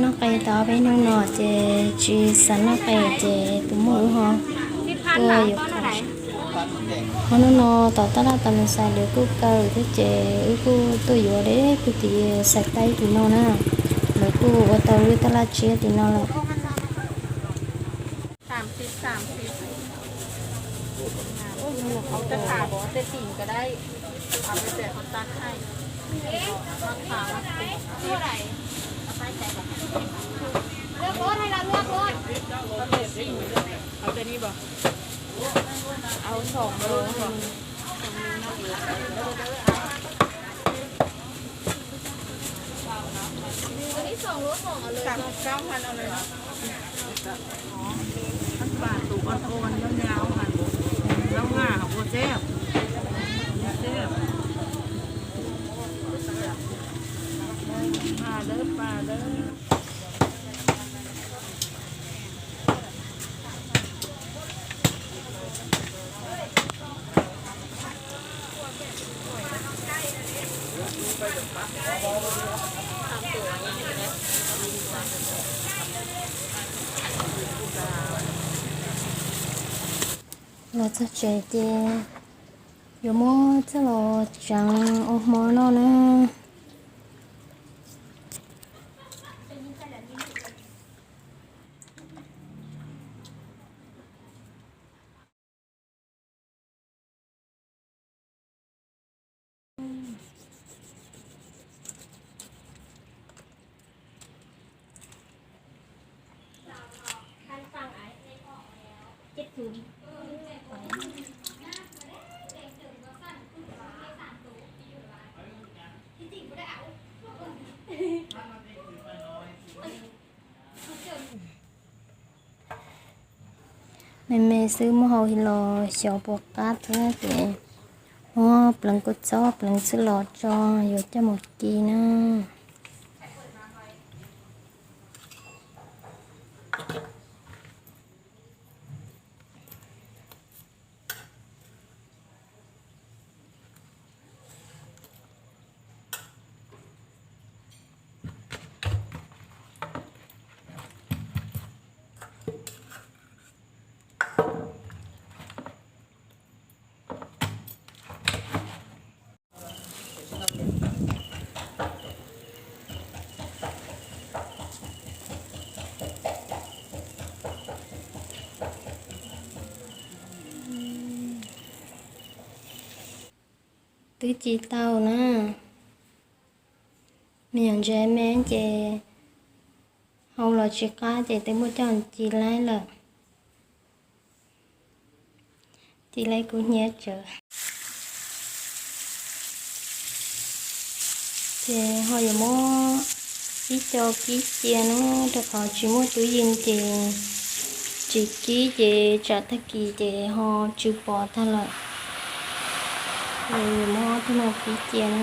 Noj qe tau peb hnub no ces tsis xav noj qe ces tus muam wb ho tuaj yuav qe. Ho hnub no tom tab laj tas mus xais lawv kuj kaw thiab ces wb kuj tuaj yuav deb pug tim xais taib tim no na. Lawv kuj ua tau lub tab laj tshiab tim no lawm. Los txog tsev ces yuav muab coj los tseev ua hmo noj na. Me me xwb muab hau los xyov puas qab thiab ces muab pleev kua txob pleev txwj los tso yuav coj mus ci na. Twb ci tau na. Me nyuam ntses me ces hau los tsis qab ces twb muab coj ci laib lawm. Ci laib kub hnyiab tsawv. Ces ho yuav muab ib co kib cia na, rau qhov tsis muaj tub yees ces tsis kib ces tsam tag kis ces ho tsw pos tag lawm. Ces yuav muab ob tug no kib cia na.